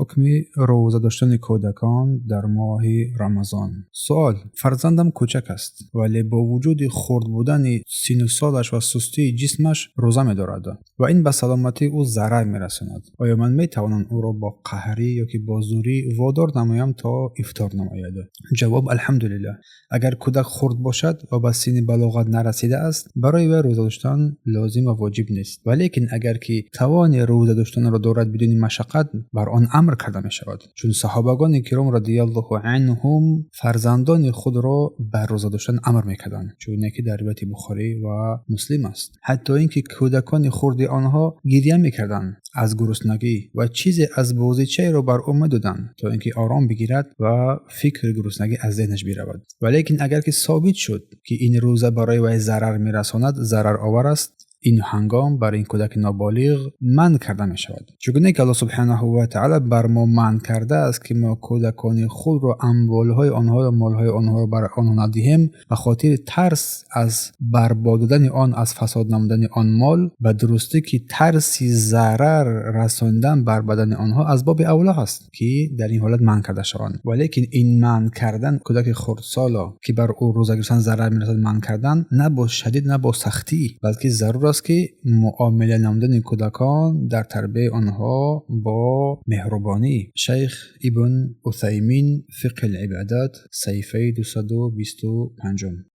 Ҳукми рӯза доштани кӯдакон дар моҳи Рамазон. Суол: фарзандам кӯчак аст, вале бо вуҷуди хурд будани синну солаш ва сустии ҷисмаш рӯза медорад ва ин ба саломатии ӯ зарар мерасонад. Оё ман метавонам ӯро бо қаҳрӣ ё ки бо зӯрӣ водор намоям, то ифтор намояд? Ҷавоб: алҳамдулиллаҳ, агар кӯдак хурд бошад ва ба синни балоғат нарасидааст, барои вай рӯза доштан лозим ва воҷиб нест. Валекин агар ки тавони рӯза доштанро дорад бидуни машаққат, бар он амр карда мешавад. Чун саҳобагони киром радиаллоҳу анҳум фарзандони худро ба рӯза доштан амр мекарданд, чуне ки дар ривояти Бухорӣ ва Муслим аст. Ҳатто ин ки кӯдакони хурди онҳо гиря мекарданд аз гуруснагӣ ва чизе аз бозичаеро бар ӯ медоданд, то ин ки ором бигирад ва фикри гуруснагӣ аз зеҳнаш биравад. Валекин агар ки собит шуд, ки ин рӯза барои вай зарар мерасонад, зараровар аст, ин ҳангом бар ин кӯдаки ноболиғ манъ карда мешавад. Чугуне ки Аллоҳ субҳанаҳу ва таъала бар мо манъ кардааст, ки мо кӯдакони худро, амволҳои онҳоро, молҳои онҳоро бар онҳо надиҳем, ба хотири тарс аз барбод додани он, аз фасод намудани он мол, ба дурустӣ ки тарси зарар расондан бар бадани онҳо аз боби авло ҳаст, ки дар ин ҳолат манъ карда шаванд. Валекин ин манъ кардан кӯдаки хурдсоло, ки бар ӯ рӯза гирифтан зарар мерасад, манъ кардан на бо шадид, на бо сахтӣ, балки зарур аст, ки муомила намудани кӯдакон дар тарбияи онҳо бо меҳрубонӣ. Шайх Ибн Усаймин, Фиқҳи либодат, саҳифаи 225.